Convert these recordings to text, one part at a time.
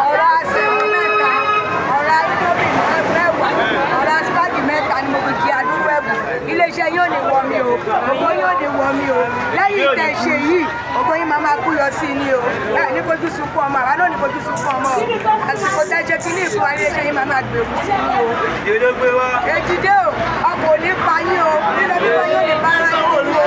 Ọ̀rá símú mẹ́ta, ọ̀rá indomie mẹ́wàá, ọ̀rá spaghetti. Ògo yóò ní wọ mi o. Lẹ́yìn tẹ̀ ṣe yìí, ògo yín máa máa kú yọ sí i ní o. Ẹ ní fojú sunkún ọmọ, àwa náà ní fojú sunkún ọmọ o. Àsìkò tẹ́ ṣe kíní ìfún wa, iléeṣẹ́ yín máa máa gbèrú sí i ní o. Èjìdé o, ọkọ̀ ò ní pa yín o, lílọ bíbọ yóò ní bá ara yín o. Gbogbo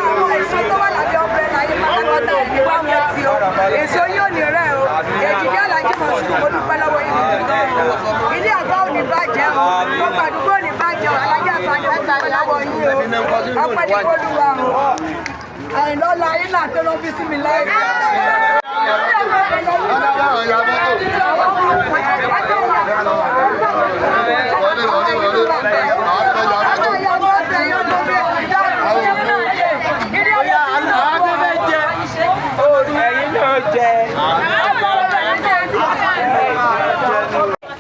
àwọn èso tó wà lábẹ́ umbrella yín pátápátá, ẹ̀ ní wá wọn ti o. Èso yín ò ní rẹ̀ o. Èjìdé Alájí Mọ̀sùrù, mo dúpẹ́ lọ́wọ́ yín gidi gan o. Ilé àgbà ò ní bàjẹ́ o. Gbogbo àdúgbò ò ní bàjẹ́ o. Alájí àfààní, mo dúpẹ́ lọ́wọ́ yín o. Ọpẹ́ ní kólúwa o. Àìlọ́lá yín náà tó ló fi sí mi lẹ́yìn. Ẹ̀yin náà jẹ.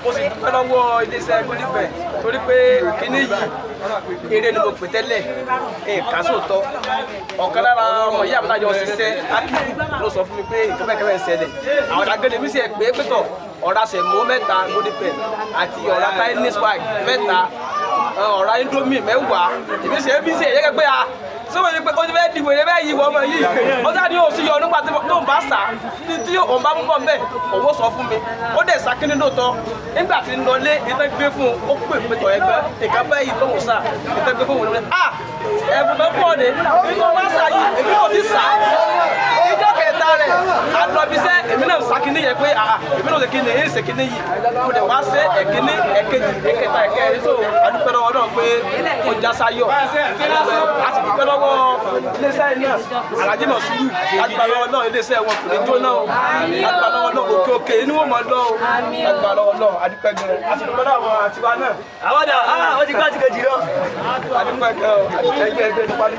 Mo sì dúpẹ́ lọ́wọ́ iléeṣẹ́ Golden torí pé kíní yìí, eré ni mo pè tẹ́lẹ̀, nǹkan sóòótọ́. Ọ̀kan lára ọmọ ìyá mi tájọ ṣiṣẹ́ akíkú ló sọ fún mi pé nǹkan bẹ́ẹ̀ kẹ́fẹ́ ń ṣẹlẹ̀. Àwọn àgbẹ̀dẹ mi sì ẹ̀ pé pẹ́tọ̀ ọ̀rá sẹ̀mó mẹ́ta Golden àti ọ̀rá tiny spike mẹ́ta, ọ̀rá indomie 10. Èmi sì bí sì ẹ̀yẹ́ pé a sọ́wọ́n ni pé ó ti fẹ́ dìbò yẹn bẹ́ẹ̀ yìí wọ́n ọmọ yìí, ó sá ní oṣù yọ nígbà tó ń bá sà ní tí òun bá mú bọ̀ mbẹ́, òun sọ fún mi. Ó dẹ̀ sá kíní lóòótọ́. Nígbà tí ń lọlé, ìtàn gbé fún un, ó pè pé tọ̀ ẹgbẹ́ nǹkan bẹ́ẹ̀ yìí tóun sà, ìtàn gbé fún òun ní à ẹ̀bùn tó pọ̀ ní nígbà wọ́n sà yìí, èmi kò sí sà. Ìjọ kẹta rẹ̀ alọ́bíṣẹ́, èmi náà sá kíní yẹn pé àà èmi náà ṣe kíní, èyí ṣe kíní yìí, mo dẹ̀ wá ṣe ẹ̀kíní, ẹ̀kejì, ẹ̀kẹta, ẹ̀kẹrin. So adúpẹ́ lọ́wọ́ náà pé ó já sáyọ̀. A sì dúpẹ́ lọ́wọ́ iléeṣẹ́ náà, Alhaji Mọ̀súrù, adúpẹ́ lọ́wọ́ náà. Iléeṣẹ́ wọn kò ní jóná o. Adúpẹ́ lọ́wọ́ náà, òkè òkè inú wọn mọ̀ lọ́ o. Adúpẹ́ lọ́wọ́ náà, adúpẹ́ gan. A sì dúpẹ́ lọ́wọ́ àwọn àtiwá náà. Àwọn dà, ó ti gbá ti kejì lọ. Adúpẹ́ gan o. Ẹgbẹ́ ẹgbẹ́ nípa ní.